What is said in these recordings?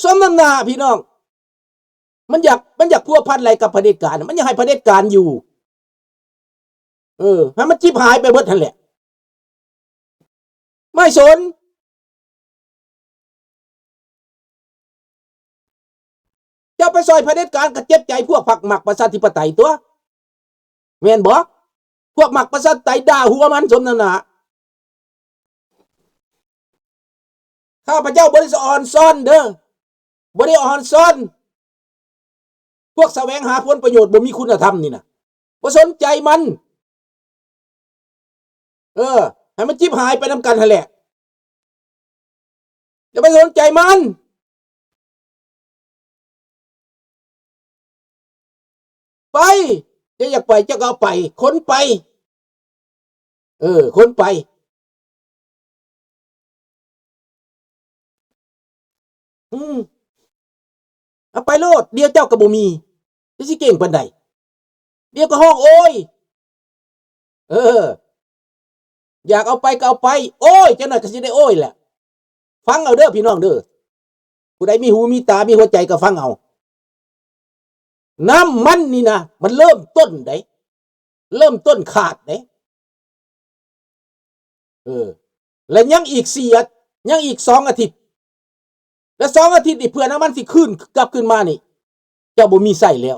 ສົມນ້ຳໜ້າພີ່ນ້ອງ ມັນຢາກ ມັນຢາກພົວພັນຫຼາຍກັບຜະເດັດການ ມັນຢາກໃຫ້ຜະເດັດການຢູ່ ເອີ ໃຫ້ມັນຈິບຫາຍໄປເບິດຫັ້ນແຫຼະ ໄມ່ສົນ. ເຈົ້າໄປຊ່ອຍຜະເດັດການກໍເຈັບໃຈພວກພັກມັກປະຊາທິປະໄຕຕົວະ ແມ່ນບໍ່? ພວກມັກປະຊາທິປະໄຕດ່າຫົວມັນສົມນ້ຳໜ້າ. ຂ້າພະເຈົ້າບໍ່ໄດ້ສະອອນຊ້ອນເດີ ບໍ່ໄດ້ອອນຊ້ອນ ພວກສະແຫວງຫາຜົນປະໂຫຍດບໍ່ມີຄຸນນະທຳນີ້ນະ ບໍ່ສົນໃຈມັນ. ເອີ ໃຫ້ມັນຈິບຫາຍໄປນຳກັນຫັ້ນແຫຼະ ຢ່າໄປສົນໃຈມັນ. ໄປ ເຈົ້າຢາກໄປ ເຈົ້າກໍເອົາໄປ ຂົນໄປ ເອີ ຂົນໄປ ອືມ ເອົາໄປໂລດ ດຽວເຈົ້າກໍບໍ່ມີ ເຈົ້າຊິເກັ່ງປານໃດ ດຽວກໍຮ້ອງໂອຍ. ເອີ ຢາກເອົາໄປກໍເອົາໄປ ໂອຍ ຈັກໜ້ອຍກໍຊິໄດ້ໂອຍແຫຼະ. ຟັງເອົາເດີພີ່ນ້ອງເດີ ຜູ້ໃດມີຫູມີຕາມີຫົວໃຈກໍຟັງເອົາ. ນ້ຳມັນນີ້ນະ ມັນເລີ່ມຕົ້ນເດ້ ເລີ່ມຕົ້ນຂາດເດ້ ເອີ ແລະຍັງອີກສີ່ອາ ຍັງອີກສອງອາທິດ ແລະສອງອາທິດນີ້ ເພື່ອນ້ຳມັນຊິຄືນກັບຄືນມານີ້ ເຈົ້າບໍ່ມີໃຊ້ແລ້ວ.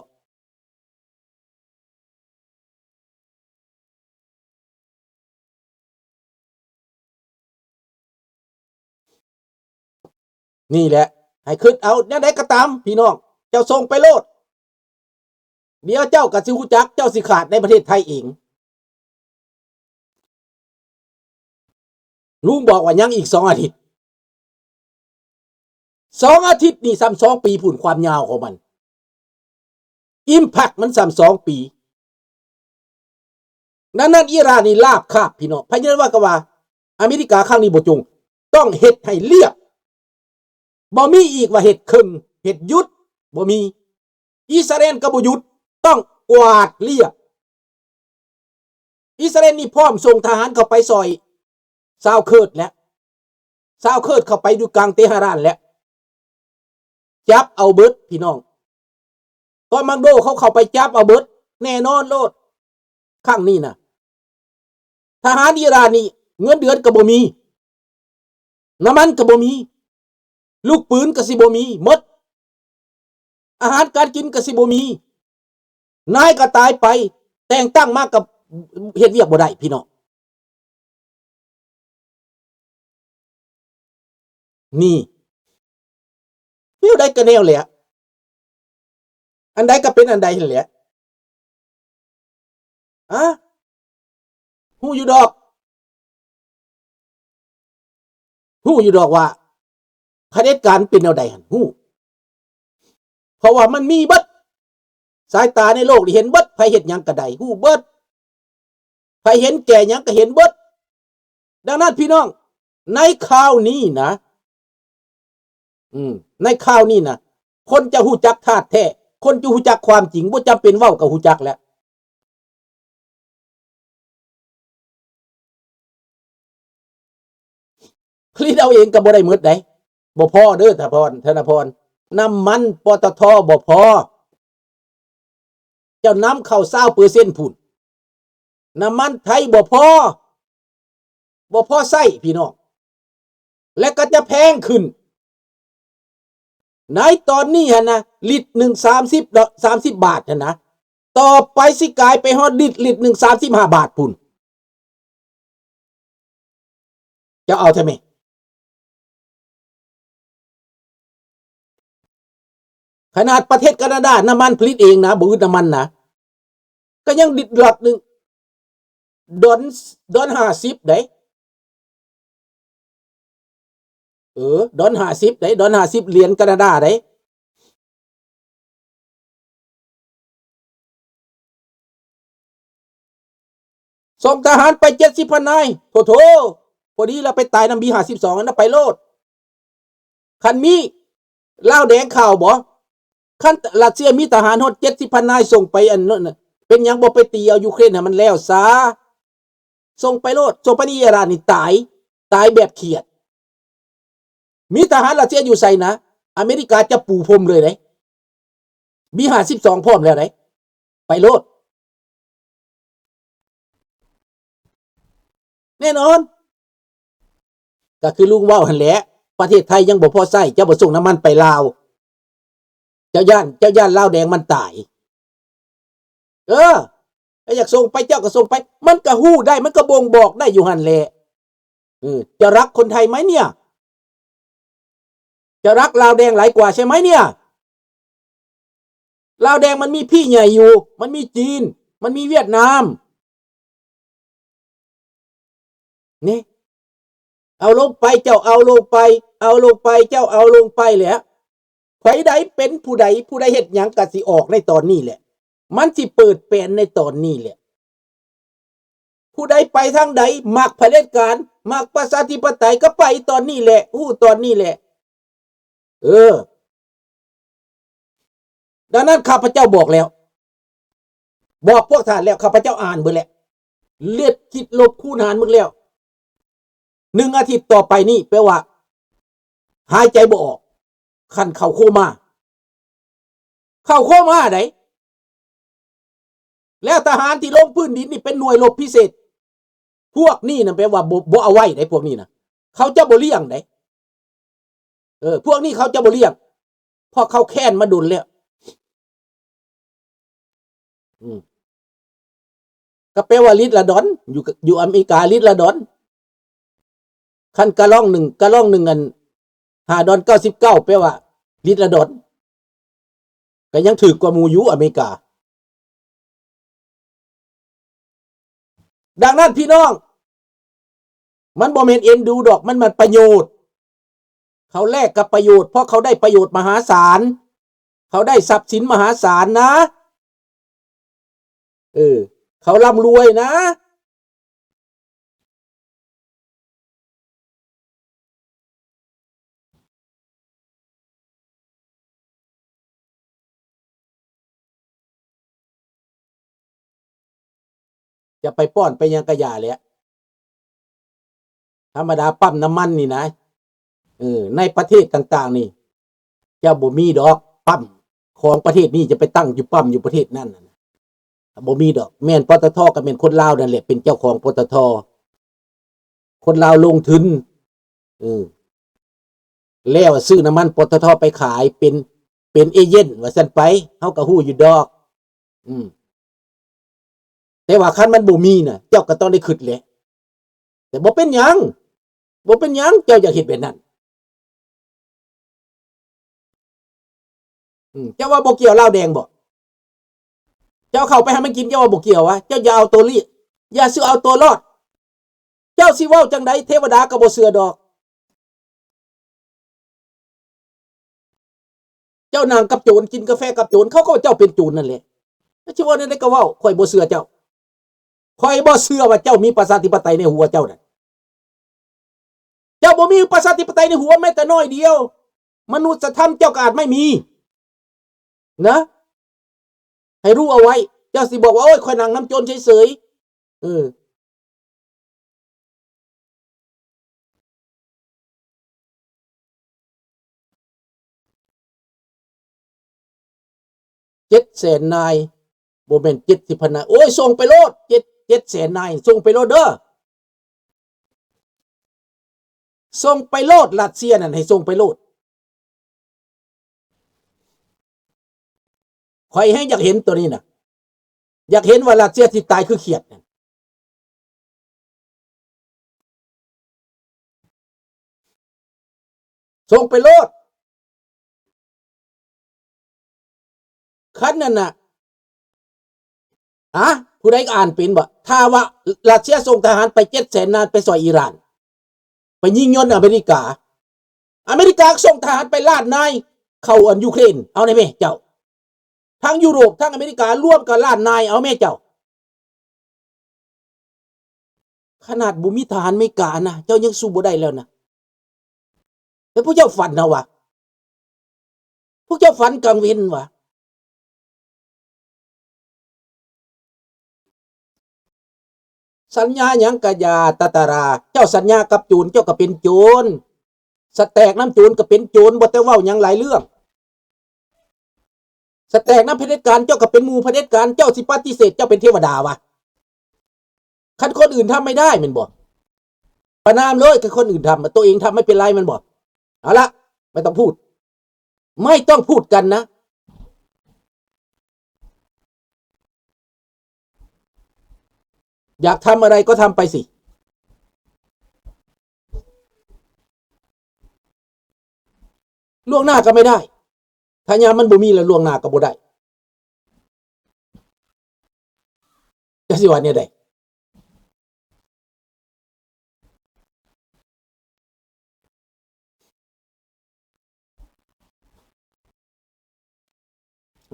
ນີ້ແຫຼະ ໃຫ້ຄິດເອົາ ແນວໃດກໍຕາມພີ່ນ້ອງ ເຈົ້າສົ່ງໄປໂລດ ດຽວເຈົ້າກໍຊິຮູ້ຈັກ ເຈົ້າຊິຂາດໃນປະເທດໄທເອງ. ລຸງບອກວ່າຍັງອີກສອງອາທິດ ສອງອາທິດນີ້ສ່ຳສອງປີພຸ້ນ ຄວາມຍາວຂອງມັນ ອິມແພັກມັນສ່ຳສອງປີ. ນັ້ນ ນັ້ນ ອີຣານນີ້ລາບຄາບພີ່ນ້ອງ ພະຍານວ່າກໍວ່າ ອາເມລິກາຄັ້ງນີ້ບໍ່ຈົງ ຕ້ອງເຮັດໃຫ້ລຽບ ບໍ່ມີອີກວ່າເຮັດເຄິ່ງ ເຮັດຢຸດ ບໍ່ມີ. ອິດສະຣາເອນກໍບໍ່ຢຸດ ຕ້ອງກວາດລຽບ. ອິດສະຣາເອນນີ້ພ້ອມສົ່ງທະຫານເຂົ້າໄປຊ່ອຍຊາວເຄີດແລ້ວ ຊາວເຄີດເຂົ້າໄປຢູ່ກາງເຕຫະຣານແລ້ວ ຈັບເອົາເບິດພີ່ນ້ອງ. ກອມມານໂດເຂົາເຂົ້າໄປຈັບເອົາເບິດ ແນ່ນອນໂລດ ຄັ້ງນີ້ນະ. ທະຫານອີຣານນີ້ເງິນເດືອນກໍບໍ່ມີ ນ້ຳມັນກໍບໍ່ມີ ລູກປືນກໍຊິບໍ່ມີໝົດ ອາຫານການກິນກໍຊິບໍ່ມີ ນາຍກໍຕາຍໄປ ແຕ່ງຕັ້ງມາກໍເຮັດວຽກບໍ່ໄດ້ພີ່ນ້ອງ. ນີ້ ແນວໃດກໍແນວແຫຼະ ອັນໃດກໍເປັນອັນໃດຫັ້ນແຫຼະ. ອາ ຮູ້ຢູ່ດອກ ຮູ້ຢູ່ດອກວ່າຜະເດັດການເປັນແນວໃດຫັ້ນ ຮູ້ ເພາະວ່າມັນມີເບິດ ສາຍຕາໃນໂລກນີ້ເຫັນເບິດ ໃຜເຮັດຫຍັງກໍໄດ້ ຮູ້ເບິດ ໃຜເຫັນແກ່ຫຍັງກໍເຫັນເບິດ. ດັ່ງນັ້ນພີ່ນ້ອງ ໃນຄາວນີ້ນະ ອືມ ໃນຄາວນີ້ນະ ຄົນຈະຮູ້ຈັກທາດແທ້ ຄົນຈະຮູ້ຈັກຄວາມຈິງ ບໍ່ຈຳເປັນເວົ້າກໍຮູ້ຈັກແລ້ວ. ຜະລິດເອົາເອງກໍບໍ່ໄດ້ໝົດໃດ ບໍ່ພໍເດີ ທະພອນ ທະນະພອນ ນ້ຳມັນ ປຕທ ບໍ່ພໍ ເຈົ້ານຳເຂົ້າຊາວເປີເຊັນພຸ້ນ ນ້ຳມັນໄທບໍ່ພໍ ບໍ່ພໍໃຊ້ພີ່ນ້ອງ ແລະກໍຈະແພງຂຶ້ນ. ໃນຕອນນີ້ຫັ້ນນະ ລິດໜຶ່ງສາມສິບ ສາມສິບບາດຫັ້ນນະ ຕໍ່ໄປຊິກາຍໄປຮອດລິດ ລິດໜຶ່ງສາມສິບຫ້າບາດພຸ້ນ. ເຈົ້າເອົາແທ້ແມ. ຂະໜາດປະເທດການາດາ ນ້ຳມັນຜະລິດເອງນະ ບໍ່ອຶດນ້ຳມັນນະ ກໍຍັງດິດລັອດໜຶ່ງ ດອນ ດອນຫ້າສິບເດ້. ເອີ ດອນຫ້າສິບເດ້ ດອນຫ້າສິບຫຼຽນການາດາເດ້. ສົ່ງທະຫານໄປເຈັດສິບພັນນາຍ ໂຖໆ ພໍດີລະໄປຕາຍນຳບີຫ້າສິບສອງຫັ້ນນະ ໄປໂລດ. ຄັນມີລາວແດງຂ່າວບໍ່? ຄັນຣັດເຊຍມີທະຫານຮອດເຈັດສິບພັນນາຍ ສົ່ງໄປອັນນັ້ນນະ ເປັນຫຍັງບໍ່ໄປຕີເອົາຢູເຄຣນໃຫ້ມັນແລ້ວຊະ? ສົ່ງໄປໂລດ ສົ່ງໄປໃນອີຣານນີ້ຕາຍ ຕາຍແບບຂຽດ. ມີທະຫານຣັດເຊຍຢູ່ໃສນະ? ອາເມລິກາຈະປູພົມເລີຍເດ້ ບີຫ້າສິບສອງພ້ອມແລ້ວເດ້ ໄປໂລດ ແນ່ນອນ. ກໍຄືລຸງເວົ້າຫັ້ນແຫຼະ ປະເທດໄທຍັງບໍ່ພໍໃຊ້ ເຈົ້າບໍ່ສົ່ງນ້ຳມັນໄປລາວ ເຈົ້າຢ້ານ ເຈົ້າຢ້ານລາວແດງມັນຕາຍ. ເອີ ຖ້າຢາກສົ່ງໄປເຈົ້າກໍສົ່ງໄປ ມັນກໍຮູ້ໄດ້ ມັນກໍບົ່ງບອກໄດ້ຢູ່ຫັ້ນແຫຼະ. ເອີ ເຈົ້າຮັກຄົນໄທໄໝເນຍ? ເຈົ້າຮັກລາວແດງຫຼາຍກວ່າໃຊ່ໄໝເນຍ? ລາວແດງມັນມີພີ່ໃຫຍ່ຢູ່ ມັນມີຈີນ ມັນມີຫວຽດນາມ ນີ້ ເອົາລົງໄປ ເຈົ້າເອົາລົງໄປ ເອົາລົງໄປ ເຈົ້າເອົາລົງໄປແຫຼະ. ໃຜໃດເປັນຜູ້ໃດ ຜູ້ໃດເຮັດຫຍັງກໍຊິອອກໃນຕອນນີ້ແຫຼະ ມັນຊິເປີດແປນໃນຕອນນີ້ແຫຼະ. ຜູ້ໃດໄປທາງໃດ ມັກຜະເດັດການ ມັກປະຊາທິປະໄຕ ກໍໄປຕອນນີ້ແຫຼະ ຮູ້ຕອນນີ້ແຫຼະ. ເອີ ດັ່ງນັ້ນຂ້າພະເຈົ້າບອກແລ້ວ ບອກພວກທ່ານແລ້ວ ຂ້າພະເຈົ້າອ່ານເບິດແລ້ວ ລຽບຄິດລົບຄູນຫານເບິ່ງແລ້ວ ໜຶ່ງອາທິດຕໍ່ໄປນີ້ ແປວ່າຫາຍໃຈບໍ່ອອກ ຄັນເຂົ້າໂຄມາ ເຂົ້າໂຄມາໃດ ແລ້ວທະຫານທີ່ລົງພື້ນດິນນີ້ເປັນໜ່ວຍລົບພິເສດ ພວກນີ້ນະ ແປວ່າບໍ່ ບໍ່ເອົາໄວ້ໃດ ພວກນີ້ນະ ເຂົາຈະບໍ່ລ້ຽງໃດ. ເອີ ພວກນີ້ເຂົາຈະບໍ່ລ້ຽງ ເພາະເຂົາແຄ້ນມາດົນແລ້ວ. ອືມ ກໍແປວ່າລິດລະດອນ ຢູ່ ຢູ່ອາເມລິກາລິດລະດອນ ຄັນກາລອງໜຶ່ງ ກາລອງໜຶ່ງ ອັນ ຫ້າດອນເກົ້າສິບເກົ້າ ແປວ່າລິດລະດອນ ກໍຍັງຖືກກວ່າໝູ່ຢູ່ອາເມລິກາ. ດັ່ງນັ້ນພີ່ນ້ອງ ມັນບໍ່ແມ່ນເອັນດູດອກ ມັນ ມັນປະໂຫຍດ ເຂົາແລກກັບປະໂຫຍດ ເພາະເຂົາໄດ້ປະໂຫຍດມະຫາສານ ເຂົາໄດ້ຊັບສິນມະຫາສານນະ ເອີ ເຂົາລ່ຳລວຍນະ. ຈະໄປປ້ອນໄປຫຍັງກະຢ່າແຫຼະ ທຳມະດາປ້ຳນ້ຳມັນນີ້ນະ ເອີ ໃນປະເທດຕ່າງໆນີ້ ຈະບໍ່ມີດອກປ້ຳຂອງປະເທດນີ້ຈະໄປຕັ້ງຢູ່ປ້ຳຢູ່ປະເທດນັ້ນນະ ບໍ່ມີດອກ. ແມ່ນ ປຕທ ກໍແມ່ນຄົນລາວນັ້ນແຫຼະເປັນເຈົ້າຂອງ ປຕທ ຄົນລາວລົງທຶນ ເອີ ແລ້ວຊື້ນ້ຳມັນ ປຕທ ໄປຂາຍ ເປັນ ເປັນເອເຈນວ່າຊັ້ນໄປ ເຮົາກໍຮູ້ຢູ່ດອກ. ອືມ ແຕ່ວ່າຄັນມັນບໍ່ມີນະ ເຈົ້າກໍຕ້ອງໄດ້ຄຶດແຫຼະ ແຕ່ບໍ່ເປັນຫຍັງ ບໍ່ເປັນຫຍັງ ເຈົ້າຢາກເຮັດແບບນັ້ນ. ອືມ ເຈົ້າວ່າບໍ່ກ່ຽວລາວແດງບໍ? ເຈົ້າເຂົ້າໄປໃຫ້ມັນກິນ ເຈົ້າວ່າບໍ່ກ່ຽວວະ? ເຈົ້າຢ່າເອົາຕົວລອດ ຢ່າຊື່ເອົາຕົວລອດ. ເຈົ້າຊິເວົ້າຈັ່ງໃດ ເທວະດາກໍບໍ່ເຊື່ອດອກ. ເຈົ້ານັ່ງກັບໂຈນ ກິນກາແຟກັບໂຈນ ເຂົາກໍວ່າເຈົ້າເປັນໂຈນນັ້ນແຫຼະ. ແລ້ວຊິເວົ້າແນວໃດກໍເວົ້າ ຂ້ອຍບໍ່ເຊື່ອເຈົ້າ. ຂ້ອຍບໍ່ເຊື່ອວ່າເຈົ້າມີປະຊາທິປະໄຕໃນຫົວເຈົ້ານັ້ນ. ເຈົ້າບໍ່ມີປະຊາທິປະໄຕໃນຫົວແມ້ແຕ່ໜ້ອຍດຽວ. ມະນຸດສະທຳເຈົ້າກໍອາດໄມ່ມີນະ. ໃຫ້ຮູ້ເອົາໄວ້. ເຈົ້າຊິບອກວ່າ ໂອ້ຍ ຂ້ອຍນັ່ງນຳໂຈນເສີຍໆ. ເອີ. ເຈັດແສນນາຍ ບໍ່ແມ່ນເຈັດສິບພັນນາຍ. ໂອ້ຍ ສົ່ງໄປໂລດ ເຈັດ ເຈັດແສນນາຍ ສົ່ງໄປໂລດເດີ. ສົ່ງໄປໂລດ ຣັດເຊຍນັ້ນ ໃຫ້ສົ່ງໄປໂລດ. ຂ້ອຍແຮງຢາກເຫັນໂຕນີ້ນະ. ຢາກເຫັນວ່າຣັດເຊຍຊິຕາຍຄືຂຽດນັ້ນ. ສົ່ງໄປໂລດ. ຄັນນັ້ນນະ ອາ ຜູ້ໃດກໍອ່ານເປັນບໍ່? ຖ້າວ່າຣັດເຊຍສົ່ງທະຫານໄປເຈັດແສນນາຍໄປຊ່ອຍອີຣານ ໄປຍິງຍົນອາເມລິກາ, ອາເມລິກາກໍສົ່ງທະຫານໄປລ້ານນາຍເຂົ້າອັນຢູເຄຣນ. ເອົາໄດ້ແມເຈົ້າ? ທັງຢູໂຣບ ທັງອາເມລິກາລວມກັນລ້ານນາຍ ເອົາແມເຈົ້າ? ຂະໜາດບໍ່ມີທະຫານອາເມລິການະ ເຈົ້າຍັງສູ້ບໍ່ໄດ້ແລ້ວນະ. ແຕ່ພວກເຈົ້າຝັນເນາະວະ? ພວກເຈົ້າຝັນກາງເວັນວະ? ສັນຍາຫຍັງກະຢ່າ ຕາຕາລາ. ເຈົ້າສັນຍາກັບໂຈນ ເຈົ້າກໍເປັນໂຈນ. ສະແຕັກນຳໂຈນກໍເປັນໂຈນ ບໍ່ແຕ່ເວົ້າຫຍັງຫຼາຍເລື່ອງ. ສະແຕັກນຳຜະເດັດການ ເຈົ້າກໍເປັນໝູ່ຜະເດັດການ ເຈົ້າຊິປະຕິເສດ ເຈົ້າເປັນເທວະດາວະ? ຄັນຄົນອື່ນທຳໄມ່ໄດ້ແມ່ນບໍ່? ປະນາມເລີຍ ຄັນຄົນອື່ນທຳ ຕົວເອງທຳໄມ່ເປັນໄລແມ່ນບໍ່? ເອົາລະ ໄມ່ຕ້ອງພູດ ໄມ່ຕ້ອງພູດກັນນະ. ຢາກທຳອະໄລກໍທຳໄປຊິ ລ່ວງໜ້າກໍໄມ່ໄດ້ ຖ້າຍາມມັນບໍ່ມີແລ້ວ ລ່ວງໜ້າກໍບໍ່ໄດ້ ຈະຊິວ່າແນວໃດ?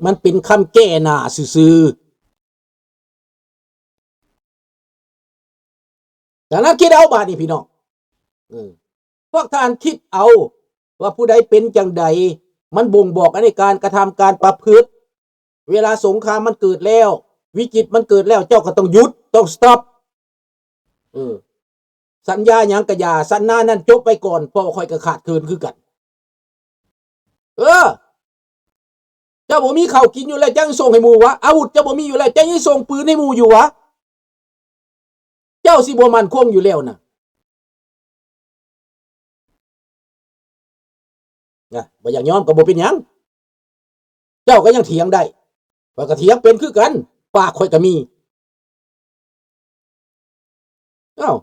ມັນເປັນຄຳແກ້ໜ້າຊື່ໆ. ດັ່ງນັ້ນຄິດເອົາບາດນີ້ພີ່ນ້ອງ ເອີ ພວກທ່ານຄິດເອົາວ່າຜູ້ໃດເປັນຈັ່ງໃດ ມັນບົ່ງບອກໃນການກະທຳການປະພຶດ. ເວລາສົງຄາມມັນເກີດແລ້ວ ວິກິດມັນເກີດແລ້ວ ເຈົ້າກໍຕ້ອງຢຸດ ຕ້ອງສະຕັອບ ເອີ ສັນຍາຫຍັງກະຢ່າ ສັນຍານັ້ນຈົບໄວ້ກ່ອນ ເພາະວ່າຂ້ອຍກໍຂາດເຂີນຄືກັນ. ເອີ ເຈົ້າບໍ່ມີເຂົ້າກິນຢູ່ແລ້ວ ເຈົ້າຍັງສົ່ງໃຫ້ໝູ່ຫວາ? ອາວຸດເຈົ້າບໍ່ມີຢູ່ແລ້ວ ເຈົ້າຍັງສົ່ງປືນໃຫ້ໝູ່ຢູ່ຫວາ? ເຈົ້າຊິບໍ່ໝັ້ນຄົງຢູ່ແລ້ວນະ. ນະ ບໍ່ຢາກຍອມກໍບໍ່ເປັນຫຍັງ ເຈົ້າກໍຍັງຖຽງໄດ້ ຂ້ອຍກໍຖຽງເປັນຄືກັນ ປາກຂ້ອຍກໍມີ. ເອົ້າ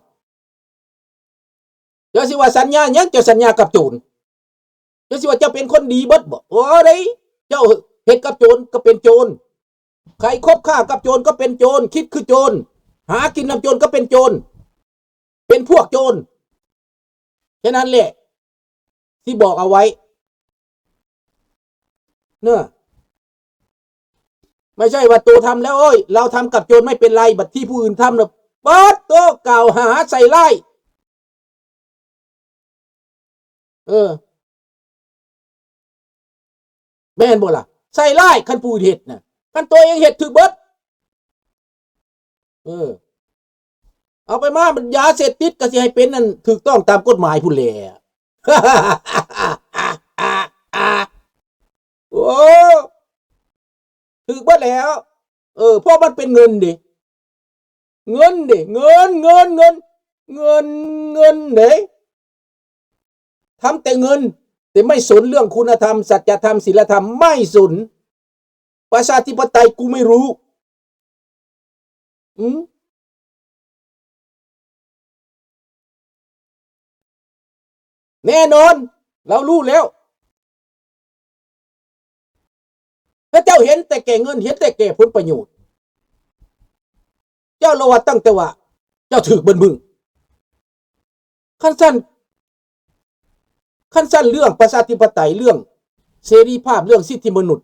ເຈົ້າຊິວ່າສັນຍາຫຍັງ? ເຈົ້າສັນຍາກັບໂຈນ ເຈົ້າຊິວ່າເຈົ້າເປັນຄົນດີເບິດບໍ? ບໍ່ໄດ້ ເຈົ້າເຮັດກັບໂຈນກໍເປັນໂຈນ ໃຜຄົບຄ້າກັບໂຈນກໍເປັນໂຈນ ຄິດຄືໂຈນ ຫາກິນນຳໂຈນກໍເປັນໂຈນ ເປັນພວກໂຈນ. ແຄ່ນັ້ນແຫຼະທີ່ບອກເອົາໄວ້ເນາະ. ໄມ່ໃຊ່ວ່າໂຕທຳແລ້ວ ໂອ້ຍ ລາວທຳກັບໂຈນໄມ່ເປັນໄລ ບັດທີ່ຜູ້ອື່ນທຳແລ້ວ ປາດໂຕ ກ່າວຫາໃສ່ຮ້າຍ. ເອີ ແມ່ນບໍ່ລະ? ໃສ່ຮ້າຍຄັນຜູ້ອື່ນເຮັດນະ ຄັນໂຕເອງເຮັດຖືກເບິດ. ເອີ ເອົາໄປມາ ມັນຢາເສບຕິດກໍຊິໃຫ້ເປັນອັນຖືກຕ້ອງຕາມກົດໝາຍພຸ້ນແຫຼະ. ໂອ້ ຖືກເບິດແລ້ວ. ເອີ ເພາະມັນເປັນເງິນເດ້ ເງິນເດ້ ເງິນ ເງິນ ເງິນ ເງິນ ເງິນເດ້. ທຳແຕ່ເງິນ ແຕ່ໄມ່ສົນເລື່ອງຄຸນນະທຳ ສັດຈະທຳ ສິນລະທຳ ໄມ່ສົນ ປະຊາທິປະໄຕກູໄມ່ຮູ້. ອືມ ແນ່ນອນ ລາວຮູ້ແລ້ວ. ແລ້ວເຈົ້າເຫັນແຕ່ແກ່ເງິນ ເຫັນແຕ່ແກ່ຜົນປະໂຫຍດ ເຈົ້າລະວ່າຕັ້ງແຕ່ວ່າເຈົ້າຖືກເບິດມື້. ຄັນຊັ້ນ ຄັນຊັ້ນເລື່ອງປະຊາທິປະໄຕ ເລື່ອງເສລີພາບ ເລື່ອງສິດທິມະນຸດ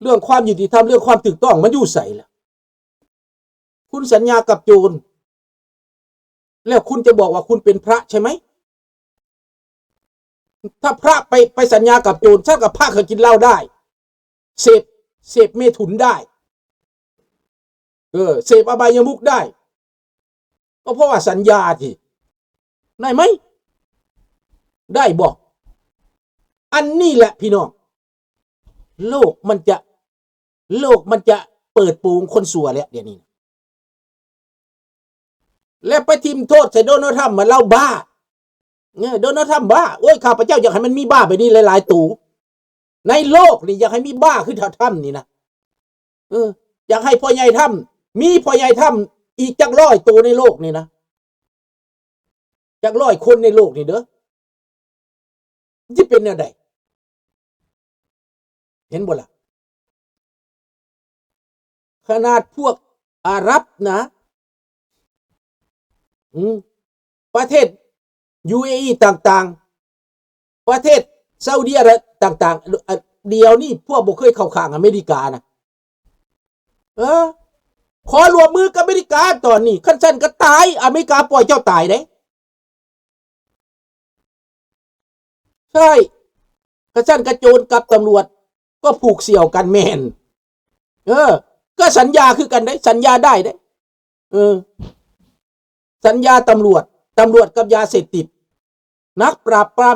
ເລື່ອງຄວາມຍຸຕິທຳ ເລື່ອງຄວາມຖືກຕ້ອງ ມັນຢູ່ໃສລະ? ຄຸນສັນຍາກັບໂຈນ ແລ້ວຄຸນຈະບອກວ່າຄຸນເປັນພະໃຊ່ໄໝ? ຖ້າພະໄປ ໄປສັນຍາກັບໂຈນ ຊັ້ນກໍພະກໍກິນເຫຼົ້າໄດ້ ເສບ ເສບເມຖຸນໄດ້ ເອີ ເສບອະບາຍະມຸກໄດ້ ກໍເພາະວ່າສັນຍາຕິ ໄດ້ໄໝ? ໄດ້ບໍ່? ອັນນີ້ແຫຼະພີ່ນ້ອງ ໂລກມັນຈະ ໂລກມັນຈະເປີດໂປງຄົນຊົ່ວແລ້ວດຽວນີ້. ແລ້ວໄປຖິ້ມໂທດໃສ່ໂດນັລທຣຳວ່າລາວບ້າ. ເອີ ໂດນັລທຣຳບ້າ. ໂອ້ຍ ຂ້າພະເຈົ້າຢາກໃຫ້ມັນມີບ້າແບບນີ້ຫຼາຍໆໂຕ. ໃນໂລກນີ້ຢາກໃຫ້ມີບ້າຄືເທົ່າທຣຳນີ້ນະ. ເອີ ຢາກໃຫ້ພໍ່ໃຫຍ່ທຣຳ ມີພໍ່ໃຫຍ່ທຣຳອີກຈັກຮ້ອຍໂຕໃນໂລກນີ້ນະ. ຈັກຮ້ອຍຄົນໃນໂລກນີ້ເດີ້. ມັນຊິເປັນແນວໃດ? ເຫັນບໍ່ລະ? ຂະໜາດພວກອາຣັບນະ ອືມ ປະເທດຢູເອອີຕ່າງໆ ປະເທດຊາອຸດີອາຣະ ຕ່າງໆ ອາ ດຽວນີ້ພວກບໍ່ເຄີຍເຂົ້າຂ້າງອາເມລິການະ. ເອີ ຂໍຮ່ວມມືກັບອາເມລິກາຕອນນີ້ ຄັນຊັ້ນກໍຕາຍ ອາເມລິກາປ່ອຍເຈົ້າຕາຍເດ້. ໃຊ່ ຄັນຊັ້ນກໍໂຈນກັບຕຳຫຼວດ ກໍຜູກສ່ຽວກັນແມ່ນ. ເອີ ກໍສັນຍາຄືກັນເດ້ ສັນຍາໄດ້ເດ້. ເອີ ສັນຍາຕຳຫຼວດ ຕຳຫຼວດກັບຢາເສບຕິດ ນັກປາບປາມ